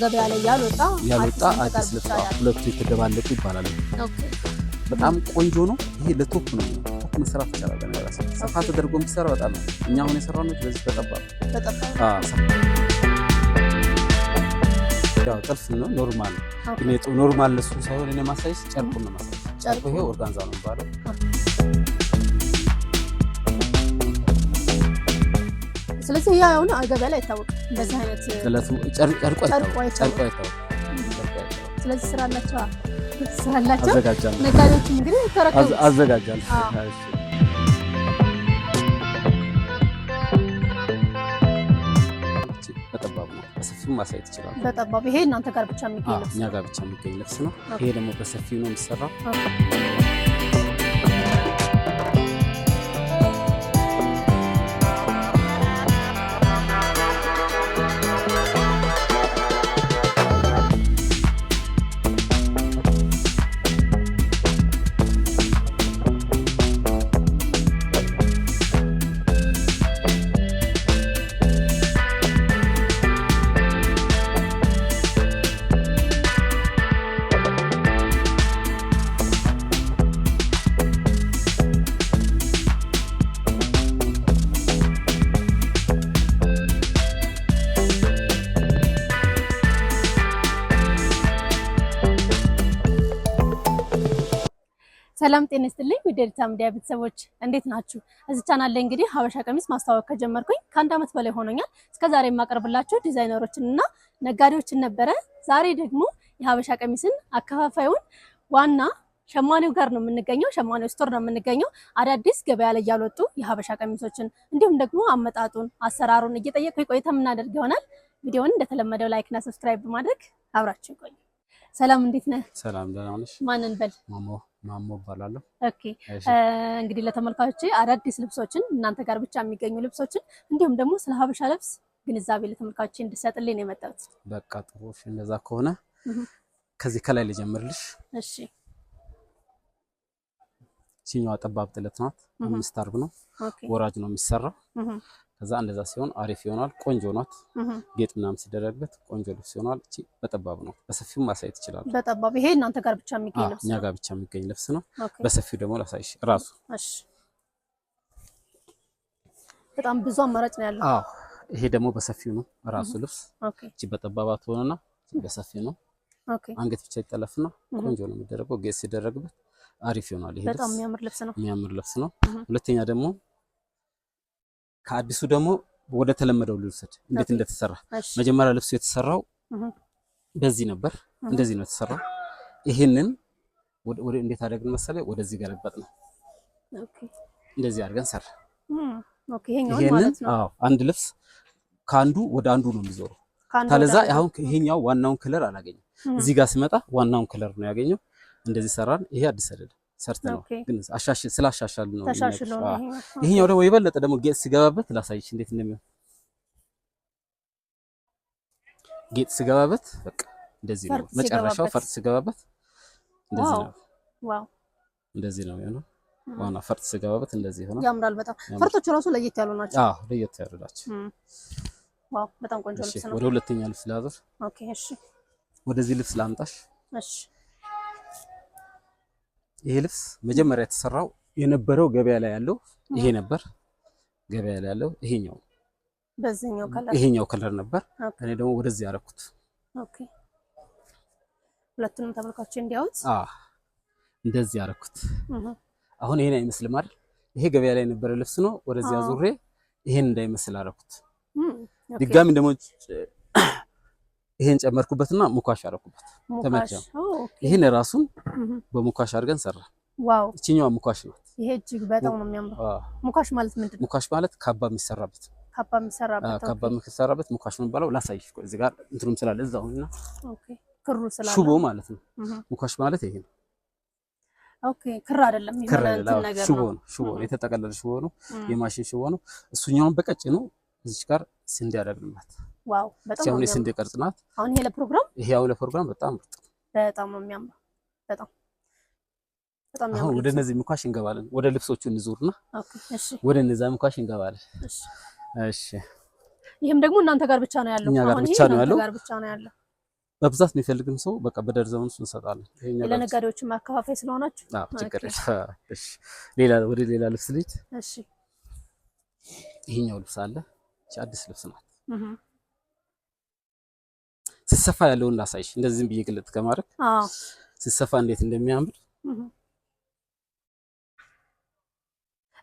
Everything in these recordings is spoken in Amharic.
ገበያ ላይ ያልወጣ ያልወጣ አዲስ ልብስ ሁለቱ የተደባለቁ ይባላል። Okay፣ በጣም ቆንጆ ነው። ይሄ ለ top ነው። Top መሰራት ይቻላል። በነገራችን ሰፋ ተደርጎ የሚሰራ በጣም ነው። እኛ አሁን የሰራነው በዚህ በጠባብ ያው ጥልፍ ነው። Normal እኔ normal እሱ ሳይሆን እኔ ማሳይሽ ጨርቁን ነው ማሳይሽ። ጨርቁ ይሄ organza ነው የሚባለው። ስለዚህ ያ አሁን ገበያ ላይ አይታወቅም እንደዚህ አይነት ጨርቁ አይታወቅም። ስለዚህ ስራ አላቸው ስራ አላቸው ነጋዴዎችም እንግዲህ ተረከቡ አዘጋጃለሁ። በጠባቡ ነው፣ በሰፊው ማሳየት ይችላል። በጠባቡ ይሄ እናንተ ጋር ብቻ የሚገኝ ልብስ እኛ ጋር ብቻ የሚገኝ ልብስ ነው። ይሄ ደግሞ በሰፊው ነው የሚሰራው። ሰላም ጤና ይስጥልኝ ውድ የኤዲታ ሚዲያ ቤተሰቦች እንዴት ናችሁ? እዚህ ቻናል ላይ እንግዲህ ሀበሻ ቀሚስ ማስተዋወቅ ከጀመርኩኝ ከአንድ ዓመት በላይ ሆኖኛል። እስከዛሬ የማቀርብላችሁ ዲዛይነሮችን እና ነጋዴዎችን ነበረ። ዛሬ ደግሞ የሀበሻ ቀሚስን አከፋፋዩን ዋና ሸማኔው ጋር ነው የምንገኘው። ሸማኔው store ነው የምንገኘው። አዳዲስ ገበያ ላይ ያልወጡ የሀበሻ ቀሚሶችን እንዲሁም ደግሞ አመጣጡን፣ አሰራሩን እየጠየቅኩ ቆይታ የምናደርግ ይሆናል። ቪዲዮውን እንደተለመደው like እና subscribe በማድረግ አብራችሁ ቆዩ። ሰላም እንዴት ነህ? ሰላም ደህና ነሽ? ማንን በል ማሞ እባላለሁ። Okay፣ እንግዲህ ለተመልካቾች አዳዲስ ልብሶችን እናንተ ጋር ብቻ የሚገኙ ልብሶችን እንዲሁም ደግሞ ስለ ሀበሻ ልብስ ግንዛቤ ለተመልካቾች እንድሰጥልኝ ነው የመጣሁት። በቃ ጥሩ። እሺ፣ እንደዛ ከሆነ ከዚህ ከላይ ልጀምርልሽ። እሺ። ሲኛዋ ጠባብ ጥለት ናት። 5 አርብ ነው፣ ወራጅ ነው የሚሰራው። ከዛ እንደዛ ሲሆን አሪፍ ይሆናል። ቆንጆ ናት። ጌጥ ምናምን ሲደረግበት ቆንጆ ልብስ ይሆናል። እቺ በጠባቡ ነው፣ በሰፊው ማሳየት ይችላል። በጠባቡ ይሄ እናንተ ጋር ብቻ የሚገኝ ልብስ እኛ ጋር ብቻ የሚገኝ ልብስ ነው። በሰፊው ደግሞ ላሳይሽ ራሱ። እሺ፣ በጣም ብዙ አማራጭ ነው ያለው። አዎ፣ ይሄ ደግሞ በሰፊው ነው ራሱ ልብስ። እቺ በጠባባት ሆነና በሰፊው ነው። አንገት ብቻ ይጠለፍና ቆንጆ ነው የሚደረገው። ጌጥ ሲደረግበት አሪፍ ይሆናል። ይሄ በጣም የሚያምር ልብስ ነው። የሚያምር ልብስ ነው። ሁለተኛ ደግሞ ከአዲሱ ደግሞ ወደ ተለመደው ልውሰድ፣ እንዴት እንደተሰራ። መጀመሪያ ልብሱ የተሰራው በዚህ ነበር፣ እንደዚህ ነው የተሰራው። ይሄንን ወደ እንዴት አደረግን መሰለኝ፣ ወደዚህ ገለበጥ ነው። እንደዚህ አድርገን ሰራ። ይሄንን አዎ፣ አንድ ልብስ ከአንዱ ወደ አንዱ ነው የሚዞረው። ታለዛ አሁን ይሄኛው ዋናውን color አላገኘም። እዚህ ጋር ሲመጣ ዋናውን color ነው ያገኘው። እንደዚህ ሰራን። ይሄ አዲስ አይደለም፣ ሰርተ ነው ግን አሻሽል ስላሻሻል ነው። ይሄኛው ደግሞ የበለጠ ደግሞ ጌጥ ሲገባበት ላሳይሽ እንዴት እንደሚሆን። ጌጥ ሲገባበት በቃ እንደዚህ ነው መጨረሻው። ፈርጥ ሲገባበት እንደዚህ ነው። Wow እንደዚህ ነው የሚሆነው። ዋና ፈርጥ ሲገባበት እንደዚህ ሆነ። ያምራል በጣም። ፈርጦቹ ራሱ ለየት ያሉ ናቸው። አዎ ለየት ያሉ ናቸው። Wow በጣም ቆንጆ ልብስ ነው። ወደ ሁለተኛ ልብስ ላዞር። Okay እሺ። ወደዚህ ልብስ ላምጣሽ። እሺ። ይሄ ልብስ መጀመሪያ የተሰራው የነበረው ገበያ ላይ ያለው ይሄ ነበር። ገበያ ላይ ያለው ይሄኛው በዚህኛው color ይሄኛው color ነበር። እኔ ደግሞ ወደዚህ ያደረኩት። Okay፣ ሁለቱንም ተመልካቾች እንዲያዩት። አዎ እንደዚህ ያደረኩት። አሁን ይሄን አይመስልም አይደል? ይሄ ገበያ ላይ የነበረ ልብስ ነው። ወደዚህ አዙሬ ይሄን እንዳይመስል አደረኩት። ድጋሚ ደግሞ ይሄን ጨመርኩበትና ሙካሽ አደረኩበት። ተመቸ። ይሄን ራሱን በሙካሽ አድርገን ሰራ። Wow! እቺኛዋ ሙካሽ ናት። ይሄ እጅግ በጣም ነው የሚያምረው። ሙካሽ ማለት ምንድን ነው? ሙካሽ ማለት ካባ የሚሰራበት ካባ የሚሰራበት ካባ የሚሰራበት ሙካሽ ነው የሚባለው። ላሳይሽ እኮ እዚህ ጋር እንትኑም ስላለ እዛውና Okay፣ ክሩ ስላለ ሽቦ ማለት ነው። ሙካሽ ማለት ይሄ ነው። Okay፣ ክር አይደለም፣ የሆነ እንትን ነገር ሽቦ ነው። ሽቦ ነው፣ የተጠቀለለ ሽቦ ነው፣ የማሽን ሽቦ ነው። እሱኛውን በቀጭኑ እዚች ጋር ስንዴ ያደረግንባት። Wow በጣም ነው። የስንዴ ቅርጽ ናት። አሁን ይሄ ለፕሮግራም ይሄ አሁን ለፕሮግራም በጣም ምርጥ በጣም ነው የሚያምረው። በጣም በጣም አሁን ወደ እነዚህ ሙካሽ እንገባለን። ወደ ልብሶቹ እንዙርና Okay እሺ፣ ወደ እነዛ ሙካሽ እንገባለን። እሺ እሺ ይህም ደግሞ እናንተ ጋር ብቻ ነው ያለው። እኛ ጋር አሁን ብቻ ይሄ ነው እናንተ ያለው። ጋር ብቻ ነው ያለው። በብዛት የሚፈልግም ሰው በቃ በደርዘን ውስጥ እንሰጣለን። ይሄኛው ለነጋዴዎች ማከፋፈይ ስለሆናችሁ አዎ፣ ችግር የለም። እሺ፣ ሌላ ወደ ሌላ ልብስ ልሂድ። እሺ፣ ይሄኛው ልብስ አለ። እቺ አዲስ ልብስ ናት። ሲሰፋ ያለውን ላሳይሽ። እንደዚህ ዝም ብዬ ግልጥ ከማድረግ ሲሰፋ እንዴት እንደሚያምር።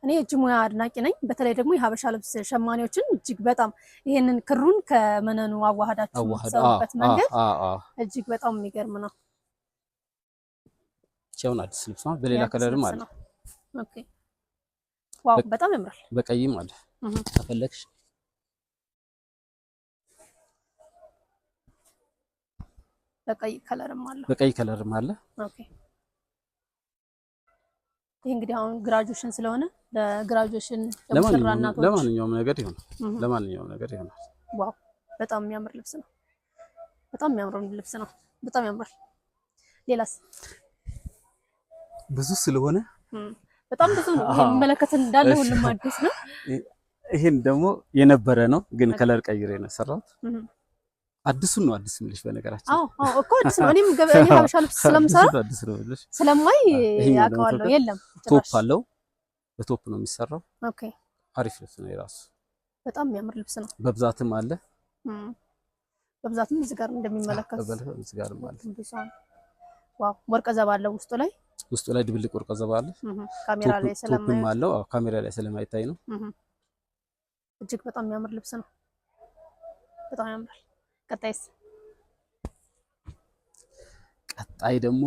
እኔ የእጅ ሙያ አድናቂ ነኝ። በተለይ ደግሞ የሀበሻ ልብስ ሸማኔዎችን እጅግ በጣም ይሄንን ክሩን ከመነኑ አዋህዳችሁ የምትሰሩበት መንገድ እጅግ በጣም የሚገርም ነው። ይኸውን አዲስ ልብስ ነው። በሌላ color ም አለ። Okay፣ wow፣ በጣም ያምራል። በቀይም አለ ከፈለግሽ። በቀይ color ም አለ። በቀይ color ም አለ። Okay፣ ይሄ እንግዲህ አሁን graduation ስለሆነ ለ graduation ለሙሽራ እናቶች ለማንኛውም ነገር ይሆናል። ለማንኛውም ነገር ይሆናል። Wow፣ በጣም የሚያምር ልብስ ነው። በጣም የሚያምር ልብስ ነው። በጣም ያምራል። ሌላስ? ብዙ ስለሆነ በጣም ብዙ ነው። ይሄ የሚመለከትን እንዳለ ሁሉም አዲስ ነው። ይሄን ደግሞ የነበረ ነው ግን color ቀይሬ ነው የሰራሁት። አዲሱን ነው አዲስ የምልሽ በነገራችን። አዎ አዎ እኮ አዲስ ነው። እኔም እኔ ሀበሻ ልብስ ስለምሰራ አዲስ ነው የምልሽ ስለማይ አውቀዋለሁ። የለም Top አለው። በ top ነው የሚሰራው። Okay፣ አሪፍ ልብስ ነው የራሱ። በጣም የሚያምር ልብስ ነው። በብዛትም አለ። በብዛትም እዚህ ጋር እንደሚመለከቱት እዚህ ጋርም አለ። Wow፣ ወርቀ ዘብ አለው ውስጡ ላይ። ውስጡ ላይ ድብልቅ ወርቀ ዘብ አለ። ካሜራ ላይ top ም አለው። አዎ፣ ካሜራ ላይ ስለማይታይ ነው። እጅግ በጣም የሚያምር ልብስ ነው። በጣም ያምራል። ቀጣይስ? ቀጣይ ደግሞ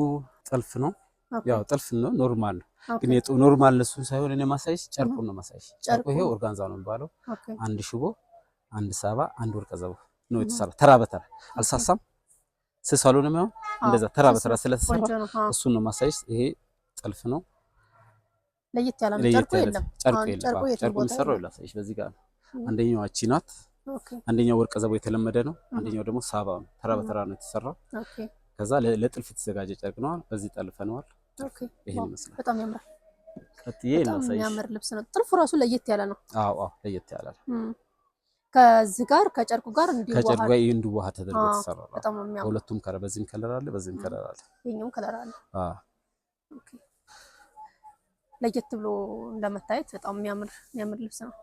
ጥልፍ ነው። ያው ጥልፍ ነው፣ normal ነው። ግን የጡ normal እሱን ሳይሆን እኔ ማሳይሽ ጨርቁን ነው ማሳይሽ። ጨርቁ ይሄ organza ነው የሚባለው። አንድ ሽቦ፣ አንድ ሳባ፣ አንድ ወርቀ ዘቦ ነው የተሰራ። ተራ በተራ አልሳሳም። ስስ አልሆነም። ያው እንደዛ ተራ በተራ ስለተሰራ እሱን ነው ማሳይሽ። ይሄ ጥልፍ ነው። ለየት ያለ ነው። ጨርቁ የለም። ጨርቁ የለም። ጨርቁ የሚሰራው ላሳይሽ በዚህ ጋር ነው። አንደኛው አቺ ናት። አንደኛው ወርቀ ዘቦ የተለመደ ነው። አንደኛው ደግሞ ሳባ ነው። ተራ በተራ ነው የተሰራው። ከዛ ለጥልፍ የተዘጋጀ ጨርቅ ነው። በዚህ ጠልፈነዋል። ይሄን ይመስላል። በጣም ያምራል። ቀጥዬ በጣም የሚያምር ልብስ ነው። ጥልፉ ራሱ ለየት ያለ ነው። አዎ አዎ፣ ለየት ያለ ነው። ከዚህ ጋር ከጨርቁ ጋር እንዲዋሃድ ከጨርቁ ጋር እንዲዋሃድ ተደርጎ የተሰራ ነው። በጣም ነው የሚያምር። ሁለቱም color፣ በዚህም color አለ፣ በዚህም color አለ፣ ይሄኛውም color አለ። አዎ፣ okay። ለየት ብሎ እንደመታየት በጣም የሚያምር የሚያምር ልብስ ነው።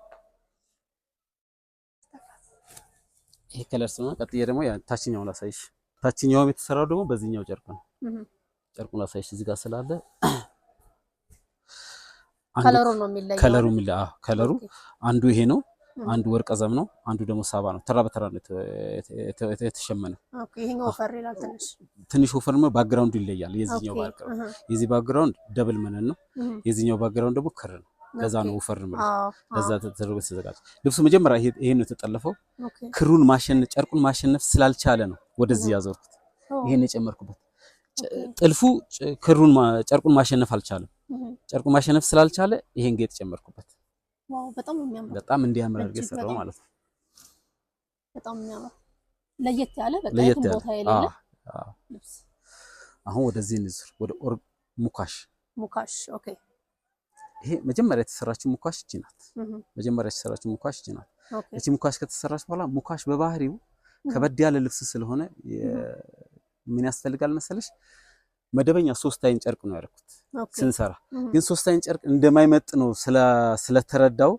ይሄ color ስለሆነ ቀጥዬ ደግሞ ታችኛውን ላሳይሽ። ታችኛውም የተሰራው ደግሞ በዚህኛው ጨርቅ ነው። ጨርቁን ላሳይሽ እዚህ ጋር ስላለ color ኡ ነው የሚለየው። color ኡ የሚለየው አዎ፣ color ኡ አንዱ ይሄ ነው፣ አንዱ ወርቀ ዘብ ነው፣ አንዱ ደግሞ ሳባ ነው። ተራ በተራ ነው የተሸመነው። Okay፣ ይሄኛው ወፈር ይላል ትንሽ። ትንሽ ወፈር ነው። Background ኡ ይለያል። የዚህኛው background የዚህ background double መነን ነው። የዚህኛው background ደግሞ ክር ነው። ለዛ ነው ወፈር ነው። ለዛ ተደርጎ ተዘጋጀ። ልብሱ መጀመሪያ ይሄ ነው የተጠለፈው። ክሩን ማሸነፍ ጨርቁን ማሸነፍ ስላልቻለ ነው ወደዚህ ያዞርኩት። ይሄን የጨመርኩበት ጥልፉ ክሩን ጨርቁን ማሸነፍ አልቻለም። ጨርቁን ማሸነፍ ስላልቻለ ይሄን ጌጥ ጨመርኩበት። Wow፣ በጣም ነው የሚያምረው። በጣም እንዲያምር አድርጌ ሰራው ማለት ነው። በጣም የሚያምር ለየት ያለ በቃ የትም ቦታ የሌለ ልብስ። አሁን ወደዚህ እንዙር፣ ወደ ሙካሽ። ሙካሽ፣ okay። ይሄ መጀመሪያ የተሰራችው ሙካሽ እቺ ናት። መጀመሪያ የተሰራችው ሙካሽ እቺ ናት። እቺ ሙካሽ ከተሰራች በኋላ ሙካሽ በባህሪው ከበድ ያለ ልብስ ስለሆነ ምን ያስፈልጋል መሰለሽ? መደበኛ ሶስት አይን ጨርቅ ነው ያደረኩት ስንሰራ። ግን ሶስት አይን ጨርቅ እንደማይመጥ ነው ስለተረዳው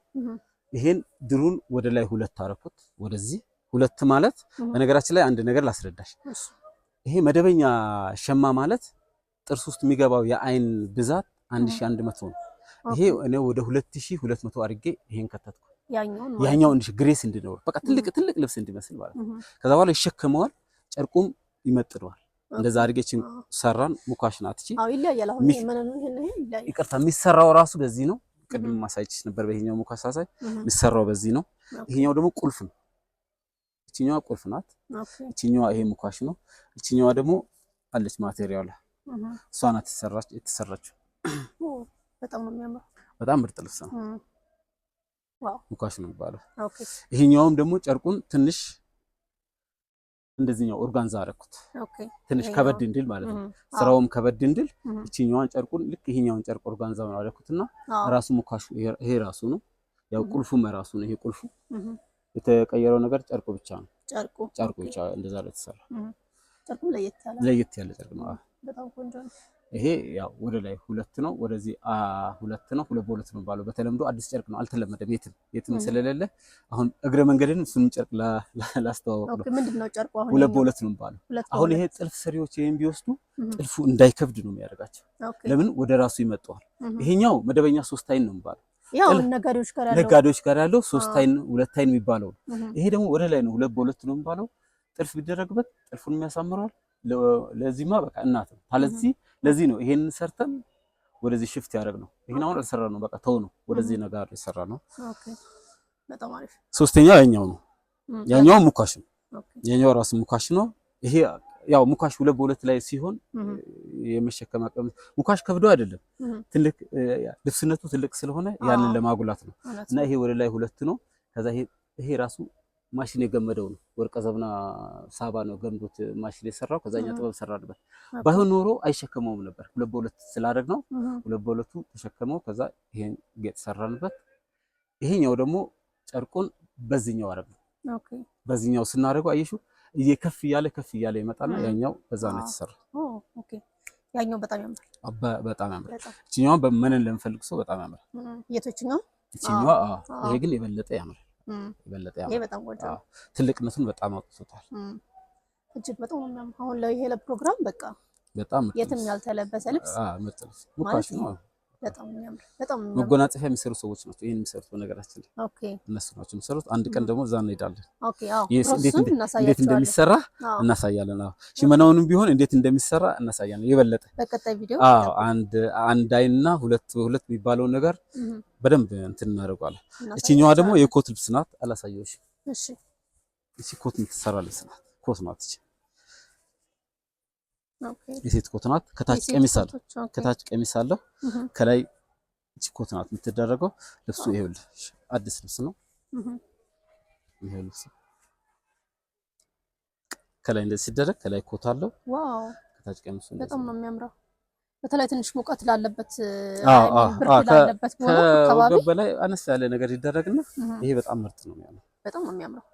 ይሄን ድሩን ወደ ላይ ሁለት አደረኩት። ወደዚህ ሁለት ማለት በነገራችን ላይ አንድ ነገር ላስረዳሽ። ይሄ መደበኛ ሸማ ማለት ጥርስ ውስጥ የሚገባው የአይን ብዛት 1100 ነው። ይሄ እኔ ወደ 2200 አድርጌ ይሄን ከተትኩ። ያኛው እንዲህ grace እንዲኖር በቃ ትልቅ ትልቅ ልብስ እንዲመስል ማለት ነው። ከዛ በኋላ ይሸከመዋል፣ ጨርቁም ይመጥነዋል። እንደዛ አድርጌችን ሰራን። ሙካሽ ናት እቺ። አዎ፣ ይለያያል። አሁን ይሄ ይለያያል። ይቅርታ፣ የሚሰራው ራሱ በዚህ ነው። ቅድም ማሳይችሽ ነበር። በይሄኛው ሙካሽ ሳሳይ የሚሰራው በዚህ ነው። ይሄኛው ደግሞ ቁልፍ ነው። እቺኛዋ ቁልፍ ናት። እቺኛዋ ይሄ ሙካሽ ነው። እቺኛዋ ደግሞ አለች material እሷ ናት የተሰራችው። በጣም ነው የሚያምረው። በጣም ምርጥ ልብስ ነው። Wow፣ ሙካሽ ነው የሚባለው። Okay። ይሄኛውም ደግሞ ጨርቁን ትንሽ እንደዚህኛው organza አደረኩት። Okay፣ ትንሽ ከበድ እንዲል ማለት ነው። ስራውም ከበድ እንዲል እቺኛዋን ጨርቁን ልክ ይሄኛውን ጨርቅ organza ነው አደረኩትና ራሱ ሙካሹ ይሄ ራሱ ነው። ያው ቁልፉም ራሱ ነው። ይሄ ቁልፉ የተቀየረው ነገር ጨርቁ ብቻ ነው። ጨርቁ ጨርቁ ብቻ እንደዛ ነው የተሰራው። ጨርቁም ለየት ያለ ለየት ያለ ጨርቅ ነው። በጣም ቆንጆ ነው። ይሄ ያው ወደ ላይ ሁለት ነው፣ ወደዚህ ሁለት ነው። ሁለት በሁለት ነው ባለው በተለምዶ አዲስ ጨርቅ ነው፣ አልተለመደም የትም የትም ስለሌለ አሁን እግረ መንገድን እሱንም ጨርቅ ላስተዋወቅ ነው። Okay፣ ምንድነው ጨርቁ? አሁን ሁለት በሁለት ነው ባለው። አሁን ይሄ ጥልፍ ሰሪዎች ይሄን ቢወስዱ ጥልፉ እንዳይከብድ ነው የሚያደርጋቸው። ለምን ወደ ራሱ ይመጣዋል። ይሄኛው መደበኛ ሶስት አይን ነው የሚባለው። ያው ነጋዴዎች ጋር ያለው ነጋዴዎች ጋር ያለው ሶስት አይን ሁለት አይን የሚባለው ነው። ይሄ ደግሞ ወደ ላይ ነው፣ ሁለት በሁለት ነው የሚባለው። ጥልፍ ቢደረግበት ጥልፉን የሚያሳምረዋል። ለዚህማ በቃ እናት ነው። ታለዚህ ለዚህ ነው ይሄንን ሰርተን ወደዚህ shift ያደረግ ነው። ይሄን አሁን አልሰራ ነው፣ በቃ ተው ነው። ወደዚህ ነገር የሰራ ነው። Okay፣ በጣም አሪፍ። ሶስተኛው ያኛው ነው። ያኛው ሙካሽ ነው። ያኛው ራሱ ሙካሽ ነው። ይሄ ያው ሙካሽ ሁለት በሁለት ላይ ሲሆን የመሸከም አቅም ሙካሽ ከብዶ አይደለም፣ ትልቅ ልብስነቱ ትልቅ ስለሆነ ያንን ለማጉላት ነው። እና ይሄ ወደ ላይ ሁለት ነው። ከዛ ይሄ ራሱ ማሽን የገመደው ነው። ወርቀ ዘብና ሳባ ነው ገምዶት ማሽን የሰራው። ከዛኛ ጥበብ ሰራንበት። ባይሆን ኖሮ አይሸከመውም ነበር። ሁለት በሁለት ስላደረግ ነው ሁለት በሁለቱ ተሸከመው። ከዛ ይሄን ጌጥ ሰራንበት። ይሄኛው ደግሞ ጨርቁን በዚህኛው አደረግነው። Okay፣ በዚህኛው ስናደርገው አየሽው እየከፍ እያለ ከፍ እያለ ይመጣና ያኛው በዛ ነው የተሰራው። Okay፣ ያኛው በጣም ያምራል። በጣም ያምራል። እቺኛዋ በመነን ለምፈልግ ሰው በጣም ያምራል። የቶችኛው እቺኛዋ? ይሄ ግን የበለጠ ያምራል። የበለጠ ይሄ በጣም ቆንጆ ነው። ትልቅነቱን በጣም አውጥቶታል። እጅግ በጣም ነው የሚያምር። አሁን ለይሄ ለፕሮግራም በቃ በጣም የትም ያልተለበሰ ልብስ ምርጥ ልብስ ሙካሽ ነው። በጣም የሚያምር በጣም የሚያምር መጎናጸፊያ የሚሰሩ ሰዎች ናቸው ይሄን የሚሰሩት። በነገራችን ላይ Okay፣ እነሱ ናቸው የሚሰሩት። አንድ ቀን ደግሞ እዛ እንሄዳለን። Okay፣ አዎ፣ እንዴት እንደሚሰራ እናሳያለን። አዎ፣ ሽመናውንም ቢሆን እንዴት እንደሚሰራ እናሳያለን። የበለጠ በቀጣይ ቪዲዮ። አዎ፣ አንድ አንድ አይንና ሁለት ሁለት የሚባለውን ነገር በደንብ እንትን እናደርገዋለን። እቺኛዋ ደግሞ የኮት ልብስ ናት። አላሳየሁሽም። እሺ፣ እቺ ኮት የምትሰራ ልብስ ናት። ኮት ናት እቺ። Okay፣ የሴት ኮት ናት። ከታች ቀሚስ አለው። ከታች ቀሚስ አለው። ከላይ እቺ ኮት ናት የምትደረገው። ልብሱ ይኸውልሽ አዲስ ልብስ ነው። ይሄ ልብስ ከላይ እንደዚህ ሲደረግ ከላይ ኮት አለው። Wow፣ ከታች ቀሚሱ በጣም ነው የሚያምረው። በተለይ ትንሽ ሙቀት ላለበት ብርድ ላለበት ቦታ አካባቢ ከወገብ በላይ አነስ ያለ ነገር ይደረግና ይሄ በጣም ምርጥ ነው የሚሆነው። በጣም ነው የሚያምረው።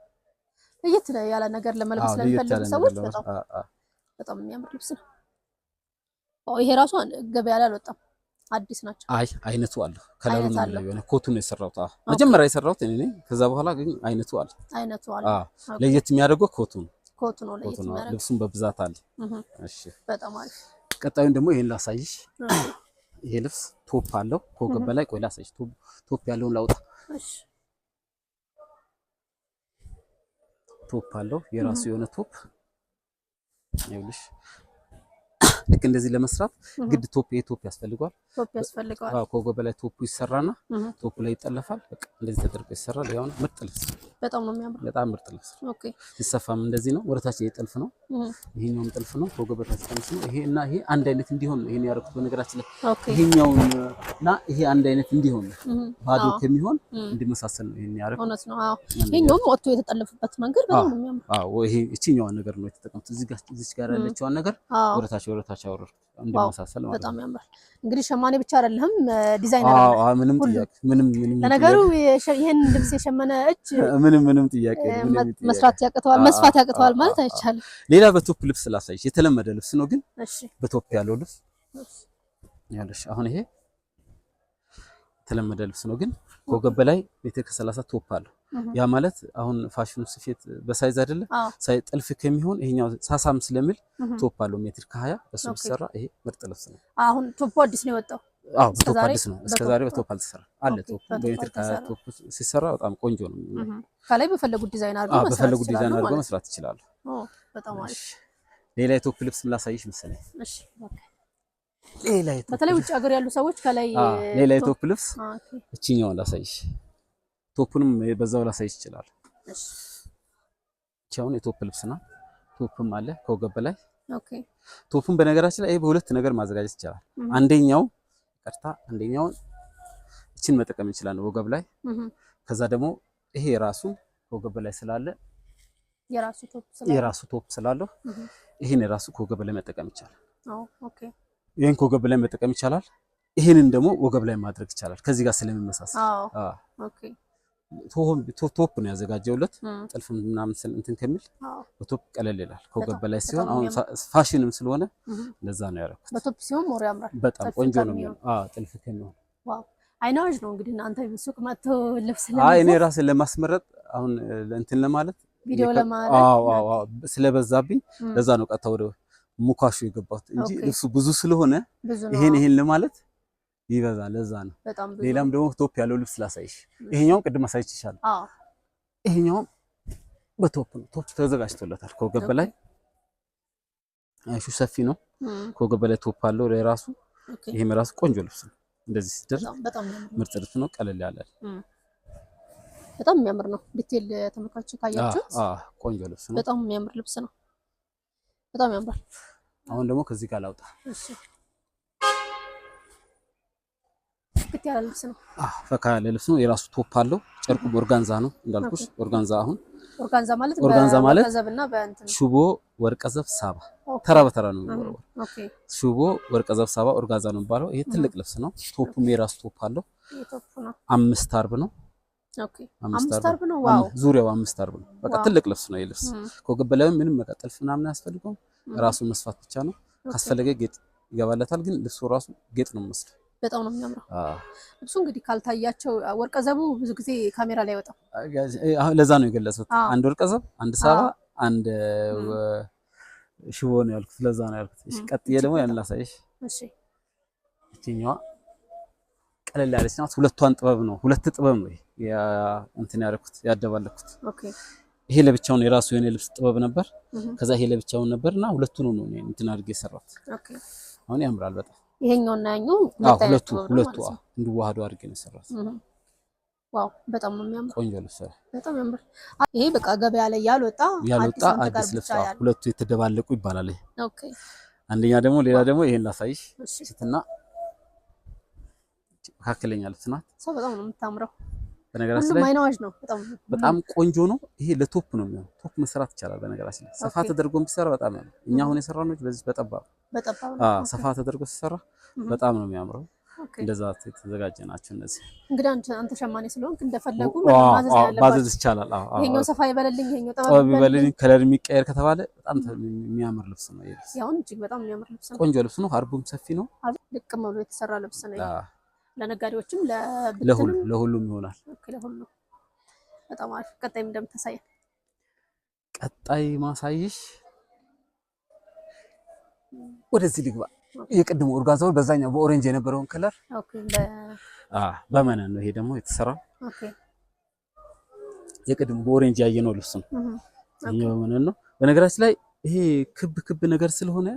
ለየት ያለ ነገር ለመልበስ ለሚፈልጉ ሰዎች በጣም በጣም የሚያምር ልብስ ነው። ይሄ ራሱ ገበያ ላይ አልወጣም፣ አዲስ ናቸው። አይ አይነቱ አለ፣ color ኡ ነው የሚለየው። ኮቱ ነው የሰራሁት። አዎ መጀመሪያ የሰራሁት እኔ ነኝ። ከዛ በኋላ ግን አይነቱ አለ፣ አይነቱ አለ። አዎ ለየት የሚያደርገው ኮቱ ነው። ኮቱ ነው ለየት የሚያደርገው። ልብሱን በብዛት አለ። እሺ በጣም አሪፍ። ቀጣዩን ደግሞ ይሄን ላሳይሽ። ይሄ ልብስ top አለው ከወገብ በላይ። ቆይ ላሳይሽ፣ top ያለውን ላውጣ። እሺ top አለው የራሱ የሆነ top ይኸውልሽ። ልክ እንደዚህ ለመስራት ግድ top ይሄ top ያስፈልገዋል። top ያስፈልገዋል። አዎ ከወገብ በላይ top ኡ ይሰራና top ኡ ላይ ይጠለፋል። በቃ እንደዚህ ተደርጎ ይሰራል። ያው ምርጥ ልብስ፣ በጣም ነው የሚያምረው። በጣም ምርጥ ልብስ። Okay ሲሰፋም እንደዚህ ነው። ወደታች ይሄ ጥልፍ ነው፣ ይሄኛውም ጥልፍ ነው። ከወገብ በታች ቀሚስ ነው። ይሄ እና ይሄ አንድ አይነት እንዲሆን ነው ይሄን ያደረኩት። በነገራችን ላይ ይሄኛውን እና ይሄ አንድ አይነት እንዲሆን ነው፣ ባዶ ከሚሆን እንዲመሳሰል ነው ይሄን ያደረኩት። እውነት ነው። አዎ ይሄኛውም ወጥቶ የተጠለፈበት መንገድ በጣም ነው የሚያምረው። አዎ ይሄ እቺኛዋን ነገር ነው የተጠቀምኩት። እዚህ ጋር እዚህ ጋር ያለችዋን ነገር ወደታች ወደታች አወረድኩት እንዲመሳሰል ማለት ነው። በጣም ያምራል። እንግዲህ ሸማኔ ብቻ አይደለም ዲዛይነር። አዎ ምንም ጥያቄ ምንም ምንም ለነገሩ ይሄን ልብስ የሸመነ እጅ ምንም ምንም ጥያቄ መስራት ያቅተዋል መስፋት ያቅተዋል ማለት አይቻልም። ሌላ በ top ልብስ ላሳይሽ። የተለመደ ልብስ ነው ግን እሺ፣ በ top ያለው ልብስ ያለሽ አሁን ይሄ የተለመደ ልብስ ነው ግን ከወገብ በላይ ሜትር ከ30 top አለው። ያ ማለት አሁን ፋሽኑ ስፌት በ size አይደለ ሳይ ጥልፍ ከሚሆን ይሄኛው ሳሳም ስለሚል top አለው ሜትር ከ20 በሱ ቢሰራ ይሄ ምርጥ ልብስ ነው። አሁን top ኡ አዲስ ነው የወጣው። አዎ በ top አዲስ ነው። እስከዛሬ በ top አልተሰራ አለ። top በሜትር ከ20 top ሲሰራ በጣም ቆንጆ ነው። ከላይ በፈለጉት ዲዛይን አድርገው መስራት በፈለጉት ዲዛይን አድርገው መስራት ይችላሉ። በጣም አሪፍ። ሌላ የ top ልብስ ላሳይሽ መሰለኝ። እሺ okay። ሌላ የ top በተለይ ውጭ ሀገር ያሉ ሰዎች ከላይ ሌላ የ top ልብስ እቺኛውን ላሳይሽ። top ኡንም በዛው ላሳይሽ ይችላል። እሺ እቺ አሁን የ top ልብስ ናት። top ም አለ ከወገብ በላይ። Okay top ኡን በነገራችን ላይ ይሄ በሁለት ነገር ማዘጋጀት ይቻላል። አንደኛው ቀርታ አንደኛውን እቺን መጠቀም እንችላለን ወገብ ላይ። ከዛ ደግሞ ይሄ ራሱ ከወገብ በላይ ስላለ የራሱ top ስላለው የራሱ top ስላለው ይሄን የራሱ ከወገብ ላይ መጠቀም ይቻላል። Okay ይሄን ከወገብ ላይ መጠቀም ይቻላል። ይሄንን ደግሞ ወገብ ላይ ማድረግ ይቻላል ከዚህ ጋር ስለሚመሳሰል። አዎ okay Top ነው ያዘጋጀውለት። ጥልፍ ምናምን እንትን ከሚል በ top ቀለል ይላል ከወገብ በላይ ሲሆን፣ አሁን ፋሽንም ስለሆነ ለዛ ነው ያደረኩት። በ top ሲሆን more ያምራል። በጣም ቆንጆ ነው የሚሆነው። አዎ ጥልፍ ከሚሆን። Wow፣ አይናዋጅ ነው እንግዲህ እናንተ ሱቅ መጥቶ ልብስ አይ እኔ ራሴን ለማስመረጥ አሁን እንትን ለማለት ቪዲዮ ለማድረግ። አዎ አዎ፣ ስለበዛብኝ ለዛ ነው ቀጥታ ወደ ሙካሹ የገባሁት እንጂ ልብሱ ብዙ ስለሆነ ይሄን ይሄን ለማለት ይበዛል። ለዛ ነው። ሌላም ደግሞ top ያለው ልብስ ላሳይሽ። ይሄኛውን ቅድም አሳይቼሻለሁ። አዎ ይሄኛውም በ top ነው። Top ተዘጋጅቶለታል ከወገብ በላይ፣ አይሹ ሰፊ ነው። ከወገብ በላይ top አለው ለራሱ። ይሄም ራሱ ቆንጆ ልብስ ነው። እንደዚህ ሲደረግ ምርጥ ልብስ ነው። ቀለል ያለ በጣም የሚያምር ነው። Detail ተመልካቾች ካያችሁት ቆንጆ ልብስ ነው። በጣም የሚያምር ልብስ ነው። በጣም ያምራል። አሁን ደግሞ ከዚህ ጋር ላውጣ። እሺ፣ ፍክት ያለ ልብስ ነው። ፈካ ያለ ልብስ ነው። የራሱ top አለው። ጨርቁም organza ነው እንዳልኩሽ። Organza አሁን ኦርጋንዛ ማለት ኦርጋንዛ ማለት ሽቦ፣ ወርቀዘብ፣ ሳባ ተራ በተራ ነው የሚወረወር። ሽቦ፣ ወርቀዘብ፣ ሳባ organza ነው የሚባለው። ይሄ ትልቅ ልብስ ነው። Top ኡም የራሱ top አለው። 5 አርብ ነው። 5 አርብ ነው። Wow፣ ዙሪያው 5 አርብ ነው። በቃ ትልቅ ልብስ ነው ይሄ ልብስ። ከወገብ በላይም ምንም መቀጠል ምናምን አያስፈልገውም። ራሱ መስፋት ብቻ ነው። ካስፈለገ ጌጥ ይገባለታል። ግን ልብሱ ራሱ ጌጥ ነው የሚመስለው። በጣም ነው የሚያምረው ልብሱ። እንግዲህ ካልታያቸው ወርቀዘቡ ብዙ ጊዜ ካሜራ ላይ አይወጣም። ለዛ ነው የገለጹት። አንድ ወርቀዘብ፣ አንድ ሳባ፣ አንድ ሽቦ ነው ያልኩት። ለዛ ነው ያልኩት። እሺ፣ ቀጥዬ ደግሞ ያን ላሳይሽ። እሺ፣ እቺኛዋ ቀለል ያለች ናት። ሁለቷን ጥበብ ነው፣ ሁለት ጥበብ ነው እንትን ያደረኩት ያደባለኩት። ይሄ ለብቻውን የራሱ የሆነ ልብስ ጥበብ ነበር። ከዛ ይሄ ለብቻውን ነበርና ሁለቱን ነው እንትን አድርጌ የሰራሁት። አሁን ያምራል በጣም። ይሄኛው እና ያኛው ሁለቱ ሁለቱ እንዲዋሃዱ አድርጌ ነው የሰራሁት። Wow፣ በጣም ነው የሚያምር። ቆንጆ ልብስ፣ በጣም ያምራል። ይሄ በቃ ገበያ ላይ ያልወጣ ያልወጣ አዲስ ልብስ፣ ሁለቱ የተደባለቁ ይባላል። ይሄ Okay። አንደኛ ደግሞ ሌላ ደግሞ ይሄን ላሳይሽ። ሴትና መካከለኛ ልብስ ናት። ሰው በጣም ነው የምታምረው። በነገራችን ላይ አይናዋጅ ነው። በጣም በጣም ቆንጆ ነው። ይሄ ለ top ነው የሚሆነው። Top መስራት ይቻላል። በነገራችን ላይ ሰፋ ተደርጎ ቢሰራ በጣም ያምራል። እኛ አሁን የሰራነው በዚህ በጠባብ በጠባብ ነው። ሰፋ ተደርጎ ሲሰራ በጣም ነው የሚያምረው። እንደዛ የተዘጋጀ ናቸው እነዚህ። እንግዲህ አንተ ሸማኔ ስለሆንክ እንደፈለጉ ማዘዝ ይቻላል። ይሄኛው ሰፋ ይበልልኝ፣ ይሄኛው ጠበብ ይበልልኝ፣ color የሚቀየር ከተባለ በጣም የሚያምር ልብስ ነው። ይሄ ልብስ ያው እጅግ በጣም የሚያምር ልብስ ነው። ቆንጆ ልብስ ነው። አርቡም ሰፊ ነው። ልቅም ብሎ የተሰራ ልብስ ነው። ለነጋዴዎችም ለሁሉም ይሆናል። Okay፣ ለሁሉም በጣም አሪፍ። ቀጣይ እንደምታሳየን? ቀጣይ ማሳይሽ ወደዚህ ልግባ። የቅድሙ organza ው በዛኛው በ orange የነበረውን color በመነን ነው። ይሄ ደግሞ የተሰራው የቅድሙ በ orange ያየነው ልብስ ነው። ይሄ በመነን ነው። በነገራችን ላይ ይሄ ክብ ክብ ነገር ስለሆነ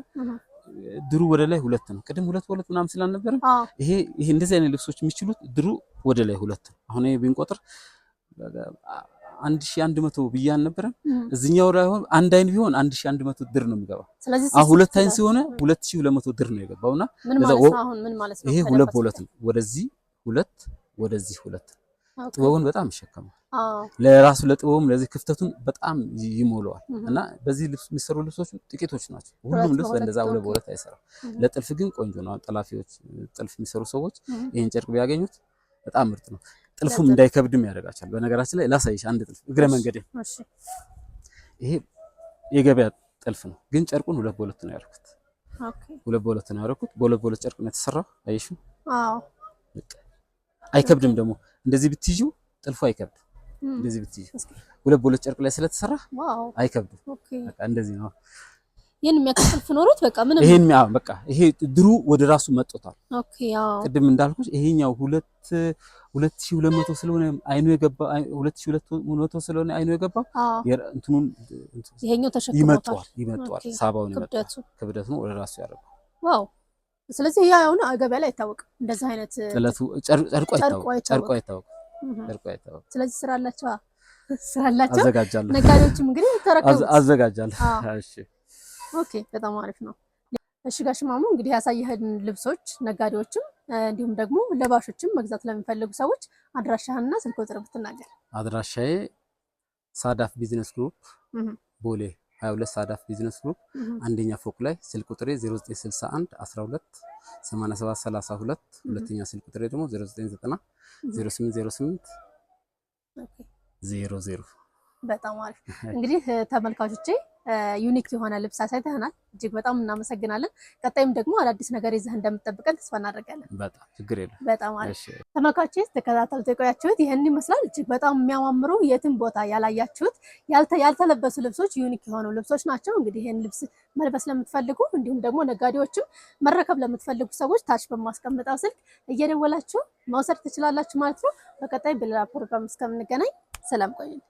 ድሩ ወደ ላይ ሁለት ነው። ቅድም ሁለት በሁለት ምናምን ስላልነበረ ይሄ ይሄ እንደዚህ አይነት ልብሶች የሚችሉት ድሩ ወደ ላይ ሁለት ነው። አሁን ይሄ ብንቆጥር 1100 ብዬ አልነበረም? እዚህኛው ላይ አሁን አንድ አይን ቢሆን 1100 ድር ነው የሚገባው። አሁን ሁለት አይን ሲሆን 2200 ድር ነው የገባውና ይሄ ሁለት በሁለት ነው። ወደዚህ ሁለት፣ ወደዚህ ሁለት። ጥበቡን በጣም ይሸከማል። ለራሱ ለጥበቡም ለዚህ ክፍተቱን በጣም ይሞላዋል። እና በዚህ ልብስ የሚሰሩ ልብሶች ጥቂቶች ናቸው። ሁሉም ልብስ በእንደዛ ሁለት በሁለት አይሰራም። ለጥልፍ ግን ቆንጆ ነው። ጠላፊዎች፣ ጥልፍ የሚሰሩ ሰዎች ይሄን ጨርቅ ቢያገኙት በጣም ምርጥ ነው። ጥልፉም እንዳይከብድም ያደርጋቸዋል። በነገራችን ላይ ላሳይሽ አንድ ጥልፍ እግረ መንገዴ። ይሄ የገበያ ጥልፍ ነው፣ ግን ጨርቁን ሁለት በሁለት ነው ያደረኩት። ሁለት በሁለት ነው ያደረኩት። በሁለት በሁለት ጨርቅ ነው የተሰራው። አየሽው? አዎ። አይከብድም ደግሞ እንደዚህ ብትይዢው ጥልፉ አይከብድም። እንደዚህ ብትይዢው ሁለት በሁለት ጨርቅ ላይ ስለተሰራ አይከብድም። በቃ እንደዚህ ነው። ይሄን የሚያክል ጥልፍ ኖሮት በቃ ምንም ይሄን በቃ ይሄ ድሩ ወደ ራሱ መጥቷል። Okay አዎ። ቅድም እንዳልኩሽ ይሄኛው 2200 ስለሆነ አይኑ የገባ፣ 2200 ስለሆነ አይኑ የገባ እንትኑን ይሄኛው ተሸክሞታል። ይመጣዋል ይመጣዋል፣ ሳባውን ይመጣዋል። ክብደቱን ወደ ራሱ ያደርገዋል። Wow፣ ስለዚህ ያ አሁን ገበያ ላይ አይታወቅም እንደዚህ አይነት ጥለቱ፣ ጨርቁ አይታወቅም፣ ጨርቁ አይታወቅም፣ ጨርቁ አይታወቅም። ስለዚህ ስራ አላቸው፣ ስራ አላቸው። አዘጋጃለሁ። ነጋዴዎችም እንግዲህ ተረከቡት። አዘጋጃለሁ። እሺ። Okay፣ በጣም አሪፍ ነው። እሺ ጋሽ ማሙ፣ እንግዲህ ያሳየህን ልብሶች ነጋዴዎችም እንዲሁም ደግሞ ለባሾችም መግዛት ለሚፈልጉ ሰዎች አድራሻህንና ስልክ ቁጥር ብትናገር። አድራሻዬ ሳዳፍ ቢዝነስ ግሩፕ፣ ቦሌ 22 ሳዳፍ ቢዝነስ ግሩፕ አንደኛ ፎቅ ላይ። ስልክ ቁጥሬ 0961 12 87 32። ሁለተኛ ስልክ ቁጥሬ ደግሞ 0990 08 08 00። በጣም አሪፍ። እንግዲህ ተመልካቾቼ unique የሆነ ልብስ አሳይተናል። እጅግ በጣም እናመሰግናለን። ቀጣይም ደግሞ አዳዲስ ነገር ይዘህ እንደምጠብቀን ተስፋ እናደርጋለን። በጣም ችግር የለም። በጣም አሪፍ። ተመልካቾቼ ተከታተሉት የቆያችሁት ይህን ይመስላል። እጅግ በጣም የሚያማምሩ የትም ቦታ ያላያችሁት ያልተለበሱ ልብሶች unique የሆኑ ልብሶች ናቸው። እንግዲህ ይህን ልብስ መልበስ ለምትፈልጉ እንዲሁም ደግሞ ነጋዴዎችም መረከብ ለምትፈልጉ ሰዎች ታች በማስቀምጠው ስልክ እየደወላችሁ መውሰድ ትችላላችሁ ማለት ነው። በቀጣይ በሌላ ፕሮግራም እስከምንገናኝ ሰላም ቆዩን።